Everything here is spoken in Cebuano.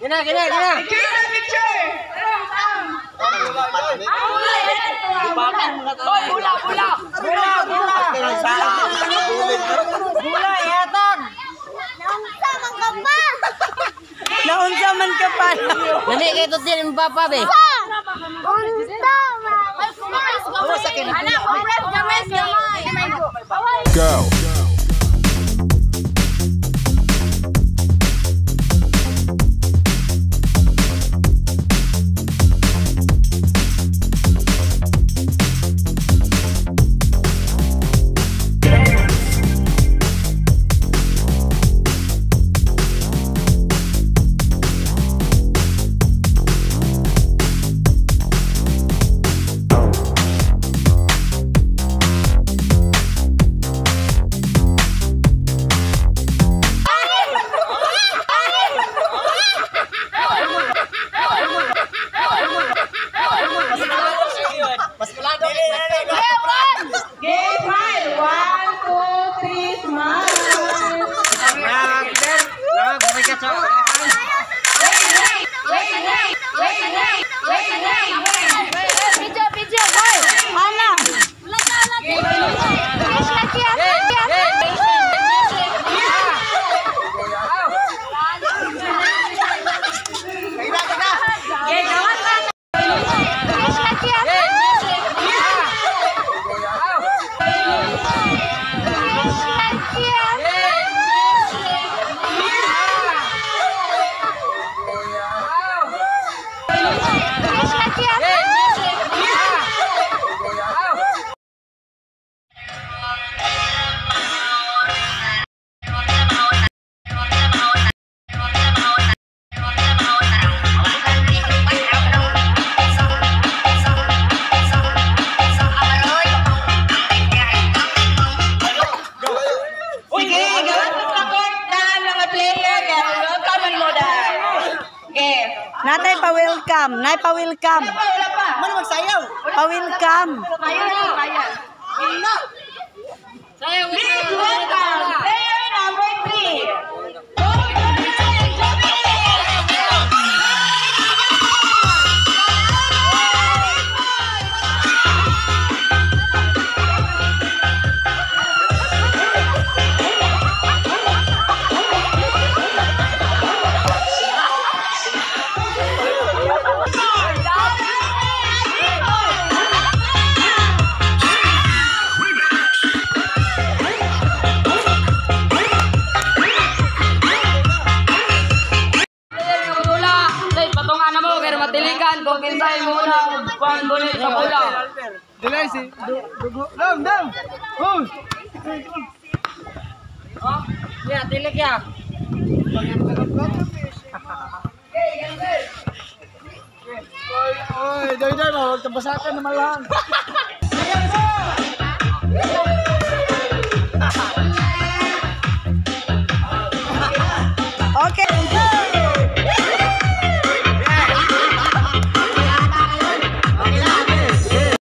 Gina, gina, gina. Picture na picture. Oy, bula, bula. Bula, bula. Bula, ihatag. Naunsa man ka pa. Naunsa man ka pa. Dali kay tutin ang papa be. Unsa man. Anak, compress gamay gamay. Go. Okay, smile. 1, 2, 3, smile. Video, video, boy. Ana. Sige, gawin mo sa court na mga player. Kaya welcome mo dahil. Okay. Natay pa-welcome, nay pa-welcome. Wala pa, wala pa. Ano magsayaw? Pa-welcome. Kaya na, kaya. Please welcome player number 3. Patungan na mo kay matilikan kung kinsay mo na kwan bunit sa bula. Dili si Dam dam. Oh. Ya, tilik ya. Oy, dai dai mo tabasakan naman lang.